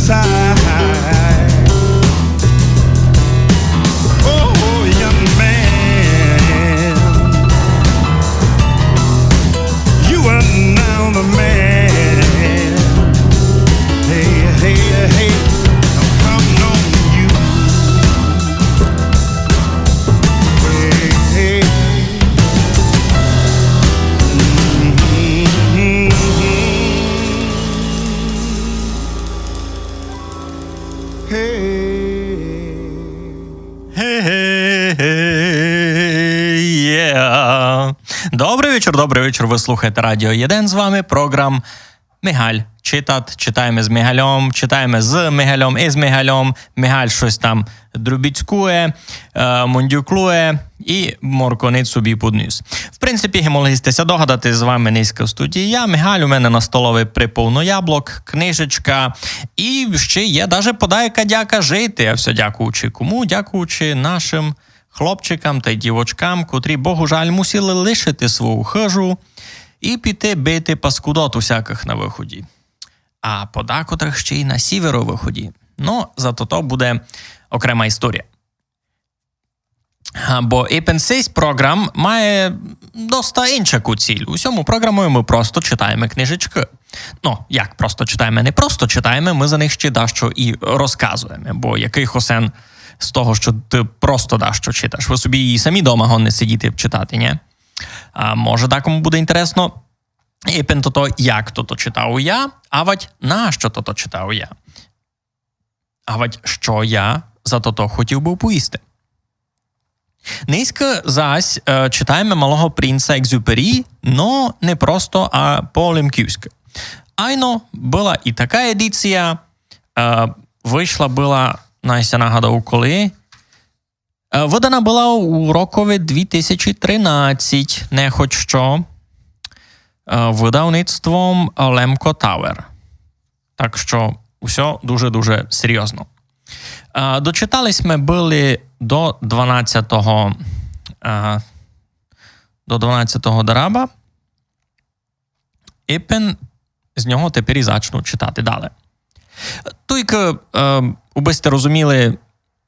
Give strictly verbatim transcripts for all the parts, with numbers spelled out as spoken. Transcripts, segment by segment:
side. Oh, young man, you are now the man. Hey, hey, hey, I'm counting on you. Hey, hey. Hey. Hey, hey, hey, yeah. Добрый вечір, добрый вечір. Вы слухаєте Радіо Єден, з вами програм Мигаль читат. Читаєме з Мигальом, читаєме з Мигальом, из Мигальом. Мигаль штось там друбіцькує, е, мундюклує і морконить собі під ніс. В принципі, ги могли сьте ся догадати, з вами нынька в студії я, Мигаль, у мене на столови приповно яблок, книжечка. І ще є даже подаяка дяка жити. А всьо дякуючи кому? Дякуючи нашым хлопчикам тай дівочкам, котрі, богу жаль, мусили лишити свою хыжу і піти бити паскудот усякых на выході. А подакотрых ще й на сіверо-выході. Но, зато то буде окрема історія. А, бо епен сись програм має доста инчаку ціль. У сьому програму мы просто читаєме книжечкы. Но, як просто читаєме? Не просто читаєме, мы за них ще дашто і розказуєме. Бо якый хосен з того, што ты просто дашто читаш? Вы собі і самі дома годні сидіти читати, нє? А може, дакому буде інтересно, епен тото, як тото читав я, авадь нашто тото читав я. Авадь што я за тото хотів бы повісти. Нынька зась, е, читаєме Малого принца Екзюпері, но не просто, а по-лемківськы. Айно, была і така едіція, е, вышла была, най ся нагадав, коли. Е, выдана была у рокови дві тисячі тринадцять, не хоть што. Е, выдавництвом Лемко Тауер. Так што усьо дуже-дуже серйозно. Е, дочитали сьме были до дванадцятого, е, до дванадцятого дараба. Епен з нього тепер і зачну читати дале. Туйка, е, убы сьте розуміли,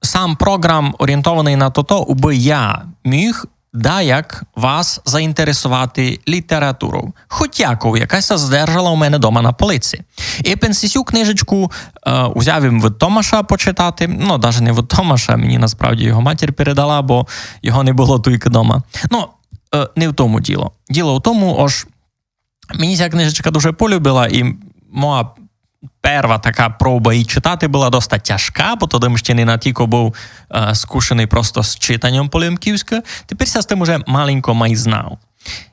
сам програм орієнтованый на тото, убы я міг даяк вас заінтересовати літературов. Хоть яков, яка ся задержала у мене дома на полиці. Епен сисю книжечку, е, узяв им від Томаша почитати. Ну, даже не від Томаша, мені насправді його матір передала, бо його не было туйка дома. Ну, е, не в тому діло. Діло в тому, ож мені ся книжечка дуже полюбила, і моя перва така проба її читати была доста тяжка, бо тогды м ще не натілько быв, е, скушеный просто з читаньом по-лемківськы. Тепер ся з тым уже маленько май знав.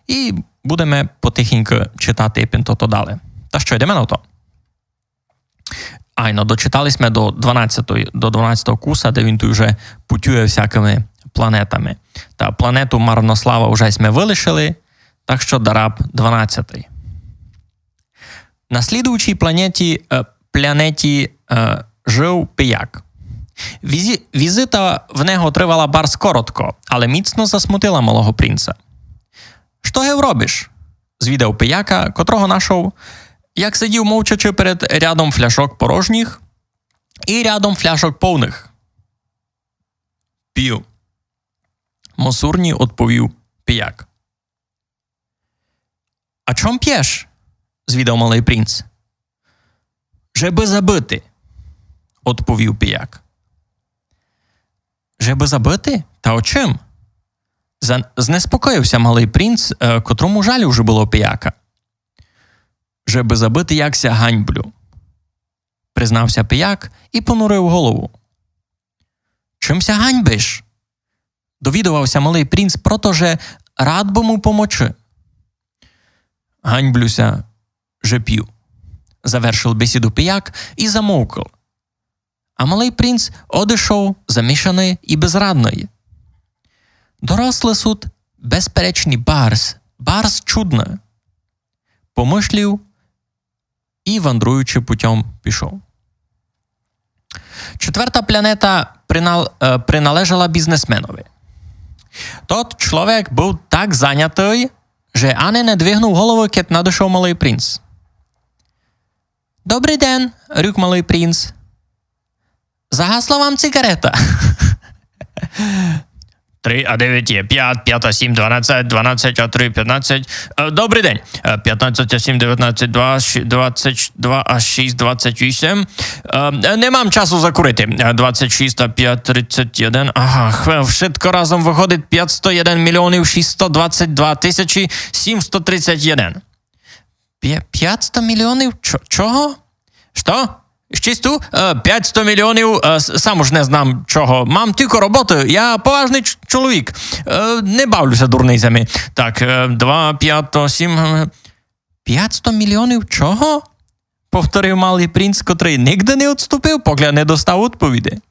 І будеме потихеньку читати епен тото дале. Та што, йдеме на то? Айно, дочитали сьме до дванадцятої, до дванадцятого куса, де він туй уже путює всякыми планетами. Та планету Марнослава уже сьме вылишили, так што дараб дванадцятый. На слідуючій планеті, е, планеті, е, жив пияк. Візі-, візита в него тривала барз коротко, але міцно засмутила малого принца. «Што гев робиш?» — звідав пияка, котрого нашов, як сидів мовчачи перед рядом фляшок порожніх і рядом фляшок повных. «Пю», — мосурні одповів пияк. «А чом пєш?» — звідав малый принц. «Жебы забыти», — одповів пияк. «Жебы забыти? Та о чим?» — за-, знеспокоїв ся малый принц, е, котрому жаль уже было пияка. «Жебы забыти, як ся ганьблю», — признав ся пияк і понурив голову. «Чим ся ганьбиш?» — довідовав ся малый принц, прото же рад бы му помочи. «Ганьблю ся, же пю», — завершив бесіду пияк і замовкл. А малый принц одышов замішаный і безрадный. «Дорослы сут безперечні барз, барз чудны», — помышлів і, вандруючи путьом, пішов. Четверта планета принал-, е, приналежала бізнесменови. Тот чловек быв так занятый, же ани не двигнув головы, кед надышов малый принц. Добрый ден, рюк малый принц. Загасла вам циґарета. Три а девять є пять, пять а сім дванадцять, дванадцять а три пятнадцять. Е, добрый день. Е, пятнадцять а сім девятнадцять, два, ші-, двадцять, два а шість двадцять вісім. Е, не мам часу закурити. Е, двадцять шість а пять тридцять один. Ага, хве-, вшытко разом выходить пятсто один міліонів шістсто двадцять два тисячі сімсто тридцять один. Пя-, пятсто міліонів чо-, чого? Што? Щось ту? Е, пятсто міліонів, е, с-, сам уж не знам чого. Мам тілько роботы. Я поважный ч-, чоловік. Е, не бавлю ся дурницями. Так, е, два, пять, сім, е, пятсто міліонів чого? Повторив малый принц, котрый нигде не одступив, покля не достав одповіди.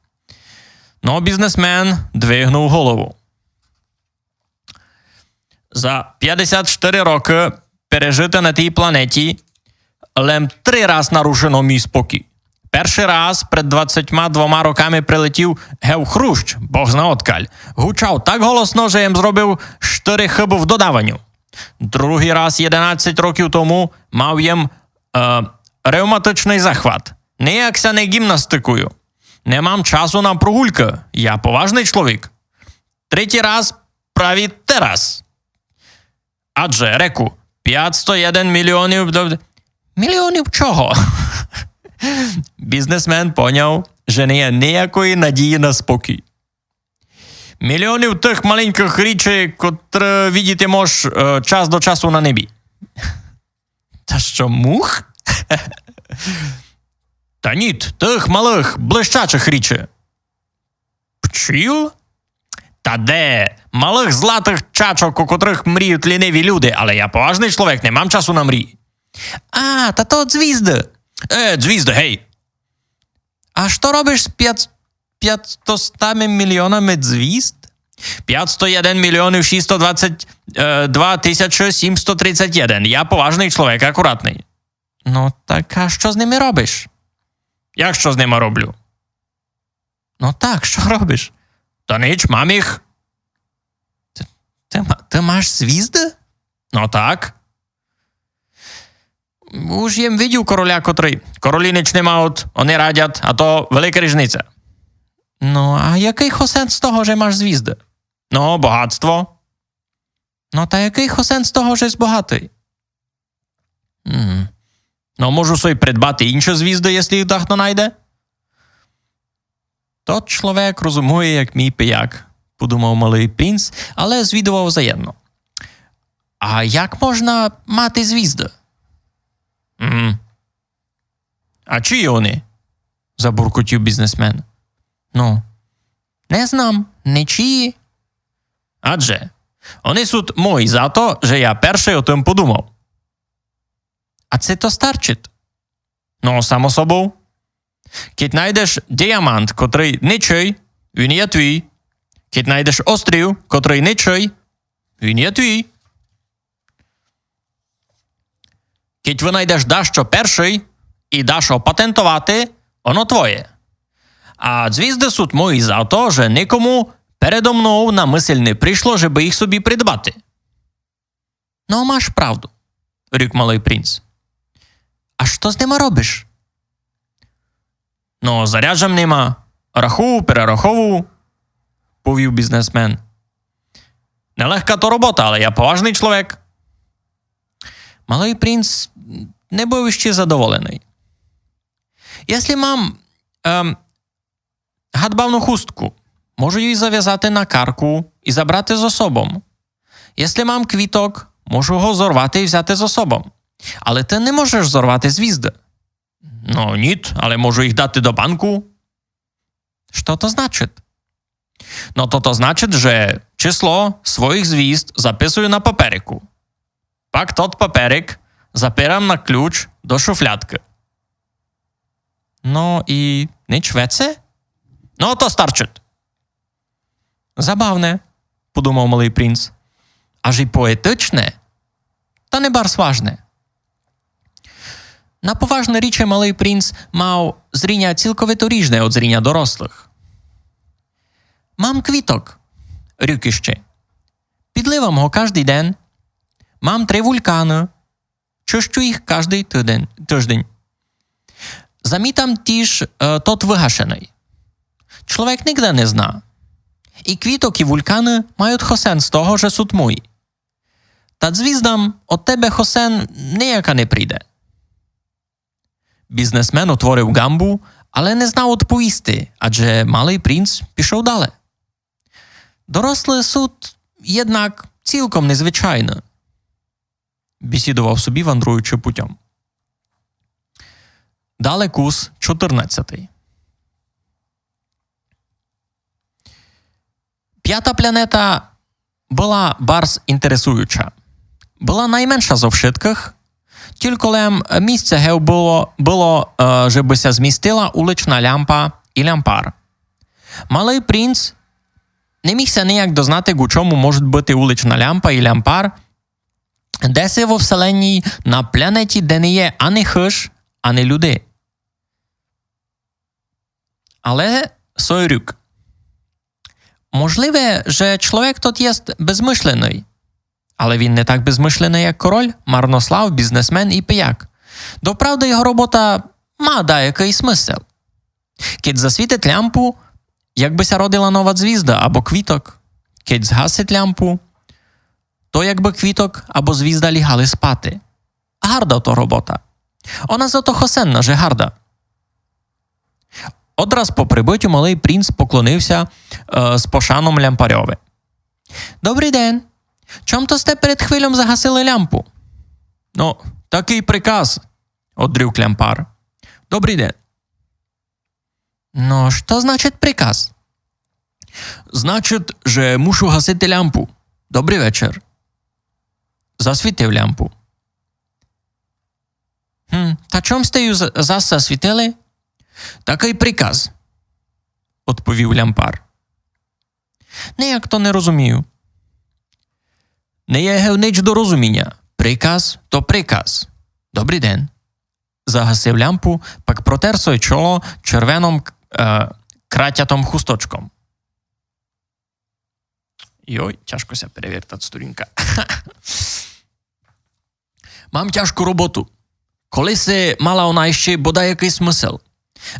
Но бізнесмен двигнув голову. За пятдесят штыри рокы пережыти на тій планеті лем три раз нарушено мій спокій. Першый раз пред двадцятьма двома роками прилетів гев хрущ, Бог зна одкаль. Гучав так голосно, же єм зробив штыри хыбы в додаваню. Другый раз єдинадцять років тому мав єм, е, ревматичный захват. Нияк ся не ґімнастикую. Не мам часу на прогулькы. Я поважный чоловік. Третій раз праві тераз. Адже, реку, пятсто один міліонів до-, міліонів чого? Бізнесмен поняв, же не є ниякої надії на спокій. Міліонів тых маленькых річей, котры видіти мож, е, час до часу на небі. Та што, мух? Та ніт, тых малых, блищачых річей. Пчіл? Та де? Малых златых чачок, у котрых мріють ліниві люди, але я поважный чоловік, не мам часу на мрії. А, та то звізды. Е, звізды, гей. А што робиш з пят-, пятстостами міліонами звізд? Пятсто один міліонів шістсто двадцять, е, два тисячі сімсто тридцять один. Я поважный чоловік, акуратный. Но так, а што з ними робиш? Як што з ними роблю? Но так, што робиш? Та ніч, мам їх. Ты, ты ма-, ты маш звізды? Но так. Уж єм видів короля, котрый. Королі ніч не мають, они радять, а то велика ріжниця. Но, а якый хосен з того, же маш звізды? Но, богатство. Но, та якый хосен з того, же єс богатый? М. Но, можу собі придбати інші звізды, єсли їх дахто найде. Тот чоловік розумує, як мій пияк, подумав малый принц, але звідував заєдно. А як можна мати звізды? М. А чиї они? Забуркотів бізнесмен. Но, не знам, ничиї. Адже, они суть мої за то, же я першый о тым подумав. А ци то старчить? Но, само собов. Кідь найдеш діамант, котрый ничий, він є твій. Кідь найдеш острів, котрый ничий, він є твій. Кідь вынайдеш дашто першый і даш опатентовати, оно твоє. А звізды суть мої за то, же никому передо мнов на мысль не пришло, жебы їх собі придбати. Но, маш правду, рюк малый принц. А што з нима робиш? Но, заряджам нима, рахую, перераховую, повів бізнесмен. Нелегка то робота, але я поважный чоловік. Малый принц не быв іщи задоволеный. Єсли мам, ем, гадбавну хустку, можу її завязати на карку і забрати зо собом. Єсли мам квіток, можу го зорвати і взяти зо собом. Але ты не можеш зорвати звізды. Но, ніт, але можу їх дати до банку. Што то значить? Но, тото значить, же число своїх звізд записую на паперику. Пак тот паперик запирам на ключ до шуфлядкы. Но і нич веце? Но, то старчить. Забавне, подумав малый принц. Аж і поетичне, та не барз важне. На поважны річи малый принц мав зріня цілковито ріжне од зріня дорослых. Мам квіток, рюк іщи. Підливам го каждый ден. Мам три вульканы. Чыщу їх каждый тыдень, тыждень. Замітам тіж, е, тот выгашеный. Чловек нигде не зна. И квіток, и вульканы мают хосен з того, же сут мої. Та звіздам од тебе хосен нияка не прийде. Бізнесмен отворив ґамбу, але не знав одповісти, адже малый принц пішов дале. Дорослы сут, єднак, цілком незвичайны, бесідовав собі, вандруючи путьом. Дале кус чотырнадцятый. Пята планета была барз інтересуюча. Была найменша зо вшыткых, тілько лем місця гев было, было, е, жебы ся змістила улична лямпа и лямпар. Малый принц не міг ся нияк дознати, ку чому можут быти улична лямпа и лямпар, де си во вселенній, на планеті, де не є ани хыж, ани люди. Але сой рюк. Можливе, же чловек тот єст безмышленый. Але він не так безмышленый, як король, марнослав, бізнесмен и пияк. Доправды, його робота ма даякый смысл. Кедь засвітит лямпу, якбы ся родила нова звізда або квіток. Кедь згасит лямпу, то якбы квіток або звізда лігали спати. Гарда то робота. Она зато хосенна, же гарда. Одраз по прибытю малый принц поклонив ся, е, з пошаном лямпарьови. Добрый ден. Чом то сте перед хвильом загасили лямпу? Но, такый приказ, одрюк лямпар. Добрый ден. Но, што значит приказ? Значит, же мушу гасити лямпу. Добрый вечер. Засвітив лямпу. Гм, та чом сте ю з-, зас засвітили? Такый приказ, одповів лямпар. Нияк то не розумію. Не є гев нич до розуміня. Приказ то приказ. Добрый ден. Загасив лямпу, пак протер сой чоло червеном, е, кратятом хусточком. Йой, тяжко ся перевертат сторінка. Мам тяжку роботу. Колиси мала она іщи бодай якыйсь смысл.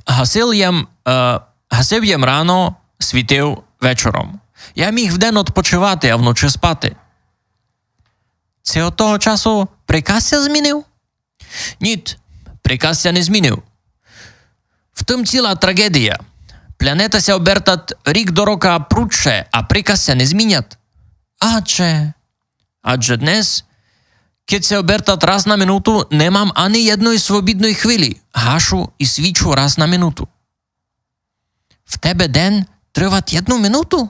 Гасив єм, е, гасив єм рано, світив вечором. Я міг вден одпочивати, а вночи спати. Ци од того часу приказ ся змінив? Ніт, приказ ся не змінив. В тым ціла трагедія. Планета ся обертат рік до рока прудше, а приказ ся не змінят. Адже, адже днес, кедь ся обертат раз на минуту, не мам ани єдной свобідной хвилї, гашу и свічу раз на минуту. В тебе ден триват єдну минуту?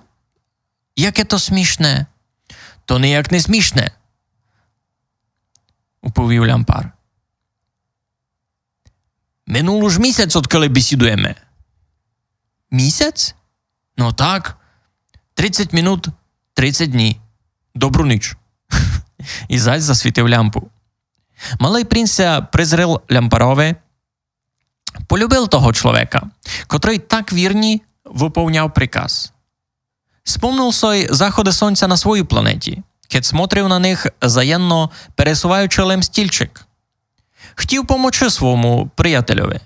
Яке то смішне! То нияк не смішне, уповів лямпар. Минув уж місяць, одколи бесідуєме. Місяць? Но так. Тридцять минут, тридцять дні. Добру ніч. И зась засвітив лямпу. Малый принц ся призрил лямпарови, полюбил того чловека, котрый так вірні выповняв приказ. Спомнул сой заходы сонця на своюй планеті, кед смотрив на них заєнно, пересуваючи лем стільчик. Хтів помочи свому приятельови.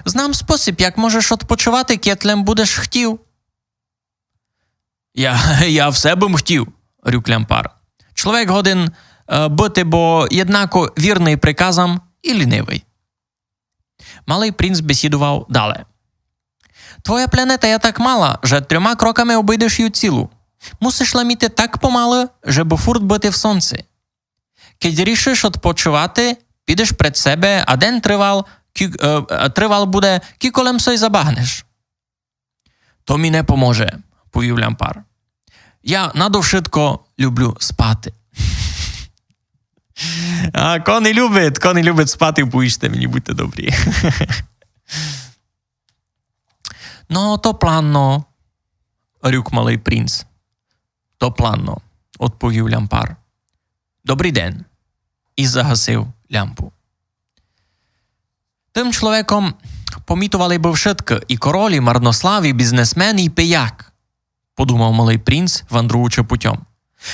Знам спосіб, як можеш одпочивати, кед лем будеш хтів. Я, я все бым хтів, рюк лямпар. Чловек годен, е, быти бо єднако вірный приказам и лінивый. Малый принц бесідовав дале. Твоя планета є так мала, же трьома кроками обыйдеш ю цілу. Мусиш лем іти так помалы, жебы фурт быти в сонци. Кедь рішиш одпочивати, підеш пред себе, а ден тривал, кі-, е, е, тривал буде, кілько лем сой забагнеш. То мі не поможе, повів лямпар. Я надо вшытко люблю спати. А ко не любит, ко не любит спати, повіжте мені, будьте добрі. Но, то планно, рюк малый принц. То планно, одповів лямпар. Добрый ден. И загасив лямпу. Тым чловеком помітовали бы вшыткы, и король, и марнослав, и бізнесмен, и пияк, подумав малый принц, вандруючи путьом.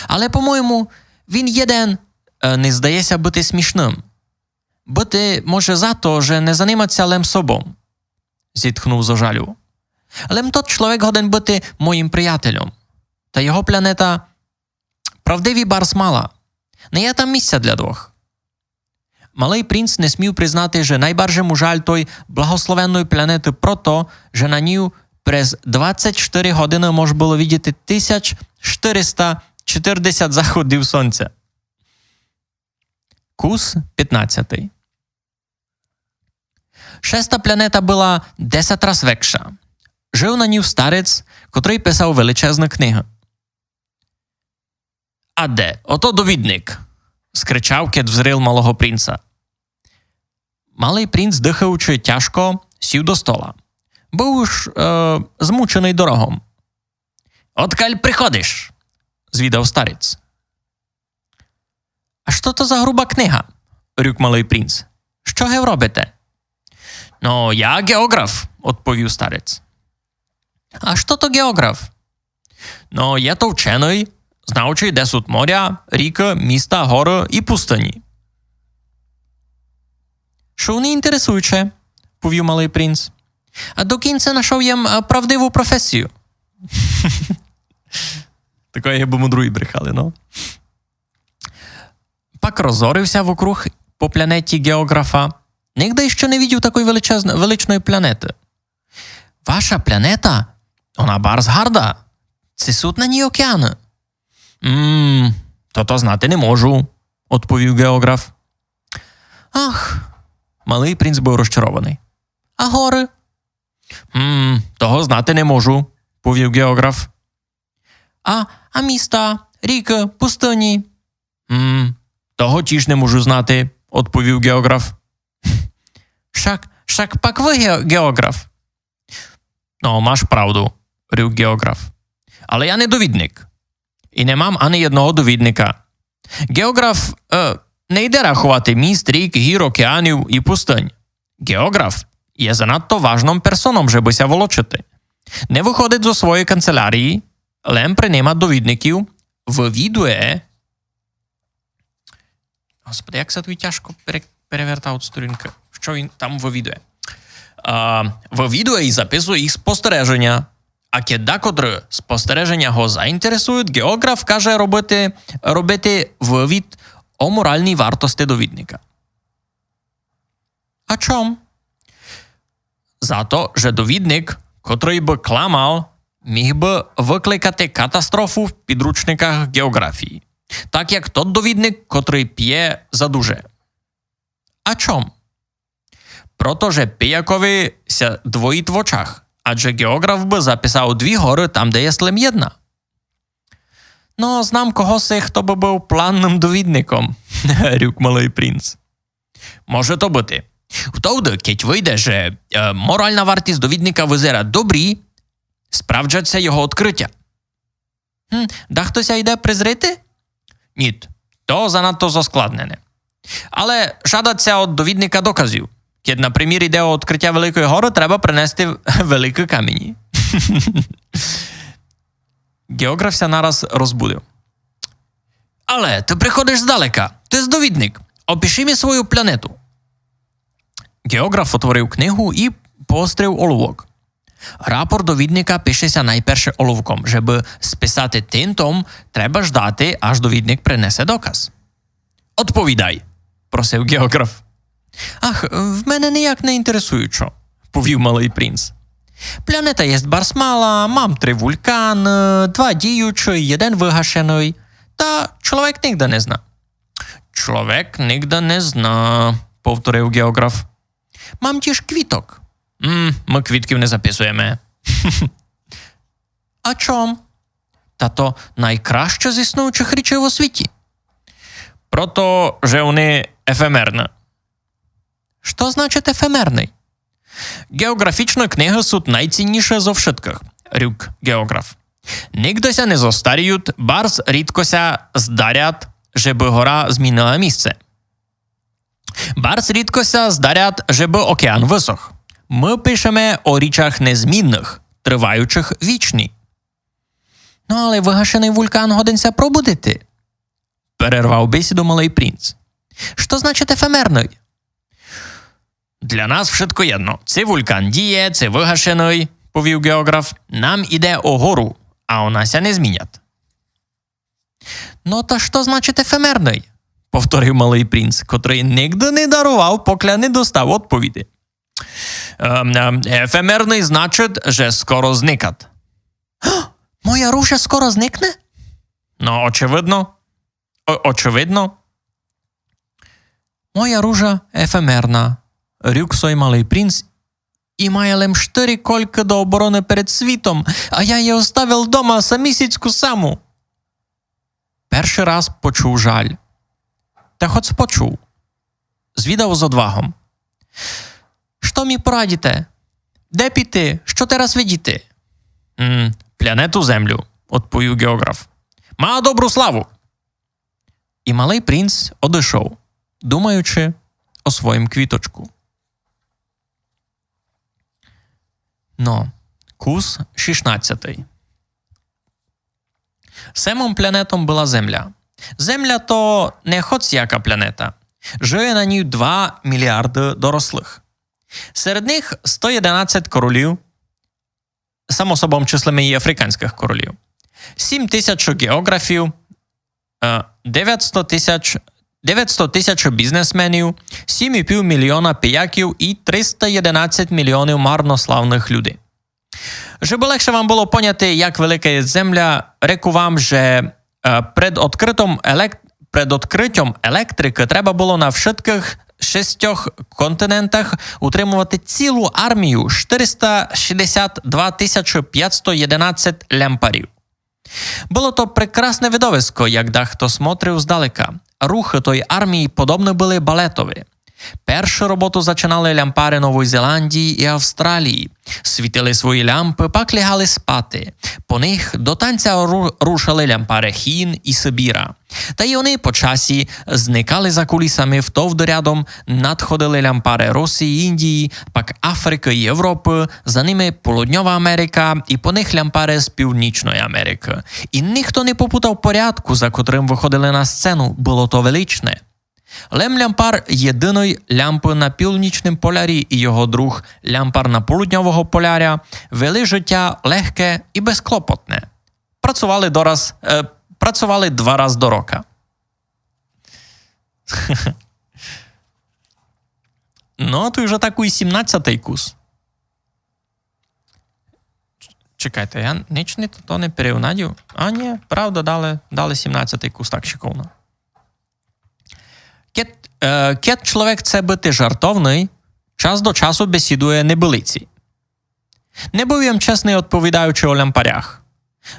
Але, по-моєму, він єден, е, не здає ся быти смішным. Быти може за то, же не занимат ся лем собом, зітхнув зо жалю. Лем тот чловек годен быти моїм приятельом. Та його планета правдиві барз мала. Не є там місця для двох. Малый принц не смів признати, же найбарже му жаль той благословенной планеты прото, же на ній през двадцять штыри годины мож было видіти тисяч штыриста штырдесят заходів сонця. Кус пятнадцятый. Шеста планета была десять раз векша. Жыв на ній старець, котрый писав величезны книгы. А де? Ото довідник! Скричав, кед взрил малого принца. Малый принц, дыхаючи тяжко, сів до стола. Быв уж е, змученый дорогом. Одкаль приходиш? Звідав старець. А што то за груба книга? Рюк малый принц. Што гев робите? Но, я геоґраф, одповів старець. А што то геоґраф? Но, є то вченый, знаючый, де сут моря, рікы, міста, горы і пустыні. Што не інтересуюче, повів малый принц. А до кінця нашов єм е, правдиву професію. Такоє, якбы мудруї брехали, но. Пак роззорив ся вокруг по планеті геоґрафа. Нигде іщы не видів такой величезн... величной планеты. Ваша планета? Она барз гарда. Ци сут на ній океаны? М, тото знати не можу, одповів геоґраф. Ах, малый принц быв розчарованый. А горы? М, того знати не можу, повів геоґраф. А, а міста, рікы, пустыні? М, того тіж не можу знати, одповів геоґраф. Шак, шак пак вы ге... геоґраф? Но, маш правду, рюк геоґраф. Але я не довідник. І не мам ани єдного довідника. Геоґраф е, не йде раховати міст, рік, гір, океанів і пустынь. Геоґраф є занадто важном персоном, жебы ся волочыти. Не выходить зо своєй канцелярії, лем принимат довідників, вывідує. Господи, як ся туй тяжко пере... перевертають сторінкы. Што він там вывідує? А, вывідує і записує їх спостереженя. А кед дакотры спостереженя го заінтересують, геоґраф каже робити, робити вывід о моралній вартости довідника. А чом? Зато, же довідник, котрый бы кламал, міг бы выкликати катастрофу в підручниках геоґрафії. Так як тот довідник, котрый пє задуже. А чом? Прото же пиякови ся двоїть в очах, адже геоґраф бы записав дві горы там, де єст лем єдна. Но, знам когоси, хто бы быв планным довідником, рюк малый принц. Може то быти. Втовды, кедь выйде, же е, морална вартіст довідника вызерат добрі, справджат ся його одкрытя. Гм, дахто ся йде призрити? Ніт, то занадто заскладнене. Але жадат ся од довідника доказів. Кед, напримір, йде о одкрытя великой горы, треба принести великы камені. Геоґраф ся нараз розбудив. Але ты приходиш здалека, ты ж довідник. Опиши ми свою планету. Геоґраф отворив книгу і поострив олувок. Рапорт довідника пише ся найперше олувком. Жебы списати тинтом, треба ждати, аж довідник принесе доказ. Одповідай, просив геоґраф. Ах, в мене нияк не інтересуючо, повів малый принц. Планета єст барз мала, мам три вульканы, два діючы, єден выгашеный. Та чловек нигде не зна. Чловек нигде не зна, повторив геоґраф. Мам тіж квіток. М, мы квітків не записуєме. А чом? Та то найкраще з існуючых річей у світі. Прото, же они ефемерны. Што значить ефемерный? Геоґрафічны книгы сут найцінніше зо вшыткых, рюк геоґраф. Нигде ся не зостаріют, барз рідко ся здарят, жебы гора змінила місце. Барз рідко ся здарят, жебы океан высох. Мы пишеме о річах незмінных, трываючых вічні. Но але выгашеный вулькан годен ся пробудити, перервав бесіду малый принц. Што значить ефемерный? Для нас вшытко єдно. Ци вулькан діє, ци выгашеный, повів ґеоґраф. Нам іде о гору, а она ся не змінять. Но та што значить ефемерный? Повторив малый принц, котрый нигде не дарував, покля не достав одповіди. Ем, ем, ефемерный значить, же скоро зникат. Моя ружа скоро зникне? Но, очевидно. О, очевидно. Моя ружа ефемерна, рюк сой малый принц, і має лем штыри колькы до обороны перед світом, а я її оставив дома самісіцьку саму. Першый раз почув жаль. Та хоц почув. Звідав з одвагом. Што мі порадите? Де піти? Што тераз видіти? М, плянету Землю, одповів ґеоґраф. Ма добру славу. І малый принц одышов, думаючи о своїм квіточку. Но, кус шістнадцятый. Семым плянетом была Земля. Земля то не хоц яка плянета. Жиє на ній два міліарды дорослых. Серед них сто єдинадцять королів, само собом числиме і африканськых королів, сім тисяч ґеоґрафів, е, девятсто тисяч, девятсто тисяч бізнесменів, сім і пів міліона пияків і триста єдинадцять міліонів марнославных людей. Жебы легше вам было поняти, як велика є Земля, реку вам, же, е, пред одкрытом елек-, пред одкрытьом електрикы треба было на вшыткых шестьох континентах утримовати цілу армію, штыриста шістдесят два тисячы пятсто єдинадцять лямпарів. Было то прекрасне видовиско, як дахто смотрив здалека. Рухы той армії подобны были балетови. Першу роботу зачинали лямпары Нової Зеландії і Австралії. Світили свої лямпы, пак лягали спати. По них до танця ру-, рушали лямпары Хін і Сибіра. Та й они по часі зникали за кулісами, втовды рядом надходили лямпары Росії, Індії, пак Африкы і Европы, за ними Полудньова Америка і по них лямпары з Північної Америкы. І нихто не попутав порядку, за котрым выходили на сцену, было то величне. Лем лямпар єдиной лямпы на північным полярі і його друг лямпар на полудньового поляря вели житя легке і безклопотне. Працовали дораз, е, працовали два раз до рока. Но, то вже такый сімнадцятый кус. Ч-, чекайте, я ніч не то, то не перевнадів. А, ні, правда, дали, дали сімнадцятый кус, так шиковно. Кед, е, кед чловек хце быти жартовный, час до часу бесідує небылиці. Не быв єм чесный, одповідаючи о лямпарях.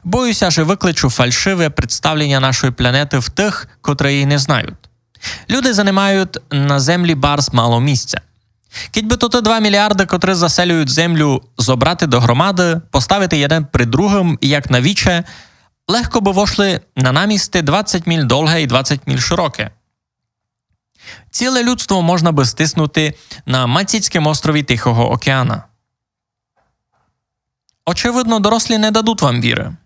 Бою ся, же выкличу фальшиве представленя нашої планеты в тых, котры її не знають. Люди занимають на землі барз мало місця. Кідь бы тоты два міліарды, котры заселюють землю, зобрати до громады, поставити єден при другым, як на віче, легко бы вошли на намісти двадцять міль долге і двадцять міль широке. Ціле людство можна бы стиснути на маціцькім острові Тихого океана. Очевидно, дорослі не дадуть вам віры.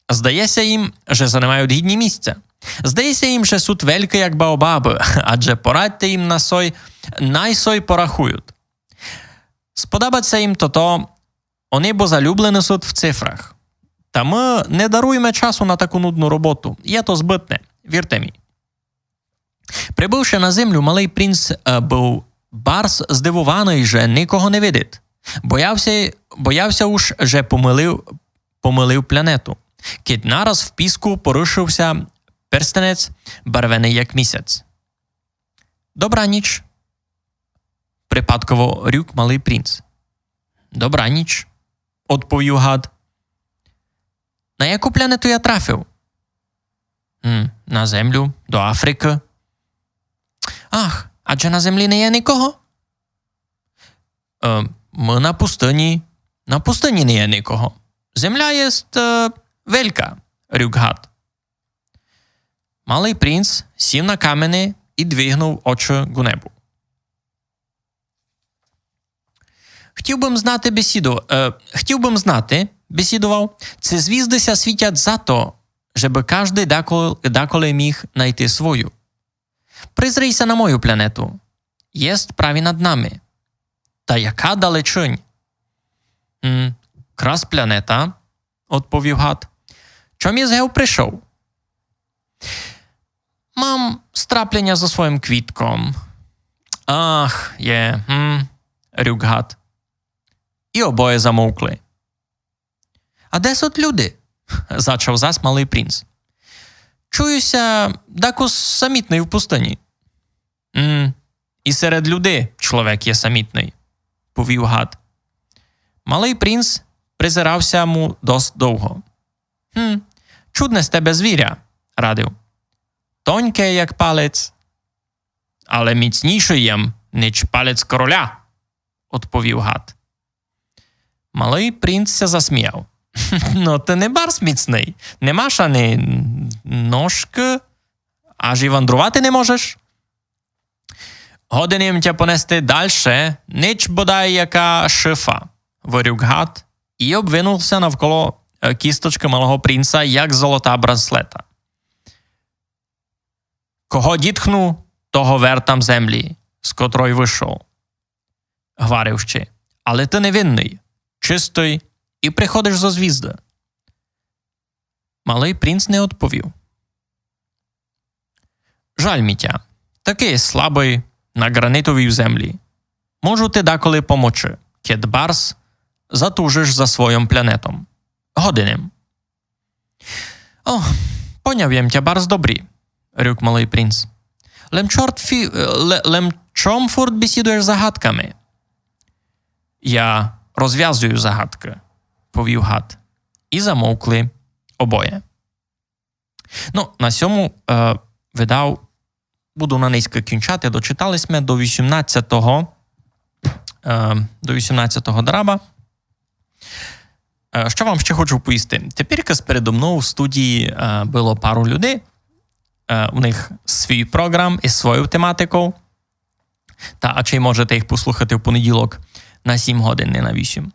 Здає ся їм, же занимають гідні місця. Здає ся їм, же суть велькі, як баобабы, адже порадьте їм на сой, най сой порахують. Сподобать ся їм тото, они бо залюблены суть в цифрах. Та мы не даруєме часу на таку нудну роботу. Є то збытне, вірте мі. Прибывши на землю, малый принц, е, быв барз здивованый, же никого не видить. Бояв ся, бояв ся уж, же помылив, помылив планету. Кідь нараз в піску порушив ся перстенець, барвеный як місяць. «Добраніч», припадково рюк малый принц. «Добраніч», одповів гад. «На яку планету я трафив?» «М, на Землю, до Африкы». «Ах, адже на Землі не є никого?» «Е, мы на пустыні. На пустыні не є никого. Земля єст, е, велька», рюк гад. Малый принц сів на камени і двигнув очы ґу небу. «Хотів бы м знати, бесіду-, е, хотів бы м знати, бесідовав, ци звізды ся світять за то, жебы каждый дакол-, даколи міг найти свою. Призрий ся на мою планету. Єст праві над нами. Та яка далечынь? М, крас планета, одповів гад. Чом єс гев пришов? Мам страпленя зо своїм квітком. Ах, є, м, рюк гад. І обоє замовкли. А де суть люди? Зачав зас малый принц. Чую ся дакус самітный в пустыні. М, і серед люди чоловік є самітный, повів гад. Малый принц призирав ся му дост довго. Гм, чудне з тебе звіря, радив. Тоньке, як палець, але міцнійшый єм, нич палець короля, одповів гад. Малый принц ся засміяв. Но, ты не барз міцный. Не маш ани ножкы, аж і вандрувати не можеш. Годен єм тя понести дальше, нич бодай яка шифа, вырюк гад і обвинув ся навколо, е, кісточкы малого принца, як золота браслета. Кого дітхну, того вертам землі, з котрой вышов. Гварив ще: але ты невинный, чистый і приходиш зо звізды. Малый принц не одповів. Жаль ми тя, такый слабый на ґранитовій землі. Можу ти даколи помочи, кед барз затужиш за свойом планетом. Годен єм. О, поняв єм тя барз добрі, рюк малый принц. Лем чорт фі... ле... лем чом фурт бесідуєш загадками? Я розвязую загадкы, повів гад. І замовкли обоє. Ну, на сьому, е, видав, буду на нынька кінчати. Дочитали сьме до вісімнадцятого, е, до вісімнадцятого драба. Е, што вам ще хочу повісти? Теперь якраз передо мнов в студії, е, было пару людей. Е, у них свій програм із своєю тематиков. Та, а чи можете їх послухати в понеділок на сім годин, не на вісім.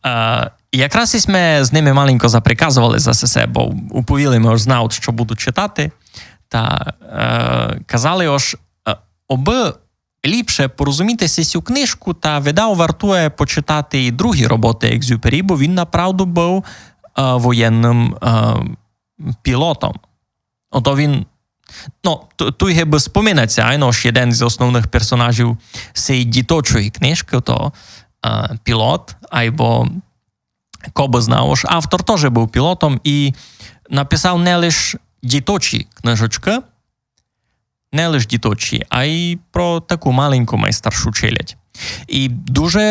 Е, якраз і сьме з ними маленько заприказовали за сесе, бо уповіли ми, ож знають, што будуть читати. Та, е, казали, ож, е, обы ліпше порозуміти сесю книжку, та видав вартує почитати і другі роботы Екзюпері, бо він направду быв, е, воєнным, е, пілотом. Ото він, ну, ту-, туй гибы споминать ся, айно, ож єден з основных персонажів сей діточої книжкы, то, е, пілот, айбо ко бы знав, ож автор тоже быв пілотом і написав не лиш діточі книжочкы, не лиш діточі, а й про таку маленьку май старшу челядь. І дуже,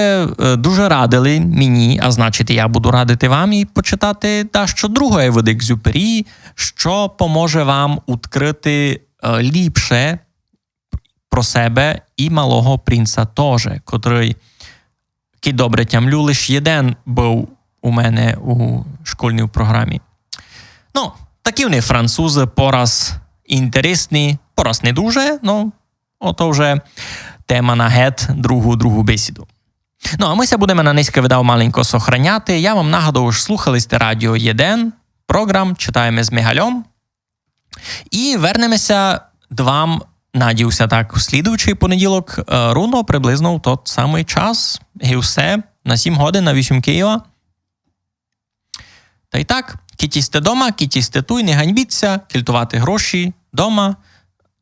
е, дуже радили мені, а значить, і я буду радити вам і почитати дашто другоє від Екзюпері, што поможе вам удкрыти, е, ліпше про себе і малого принца тоже, котрый, кидь добре тямлю, лиш єден быв у мене у школьній програмі. Ну, такі вони французы, пораз інтересні, пораз не дуже, ну, ото вже тема на гет другу, другу бесіду. Ну, а мы ся будеме на нынька, видав, маленько сохраняти. Я вам нагадую, ож слухали сьте Радіо Єден, програм «Читаєме з Мигальом». І вернеме ся до вам, надію ся так, у слідуючий понеділок, е, рувно приблизно в тот самый час. І все, на сім годин, на вісім Києва. Та й так, кидь сьте дома, кидь сьте туй, не ганьбіть ся кельтовати гроші дома.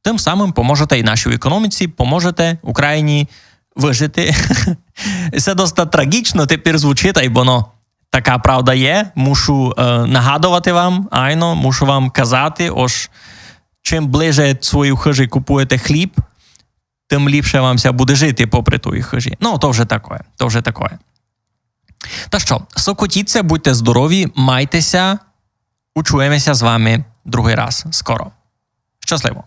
Тым самым поможете і нашій економіці, поможете Україні выжити. Се доста трагічно тепер звучить, айбо, но, така правда є. Мушу, е, нагадовати вам, айно, мушу вам казати, ож чим ближе своїй хыжі купуєте хліб, тым ліпше вам ся буде жити попри тої хыжі. Ну, то вже такоє, то вже такоє. Та што, сокотіть ся, будьте здорові, майте ся, учуєме ся з вами другый раз скоро. Щасливо.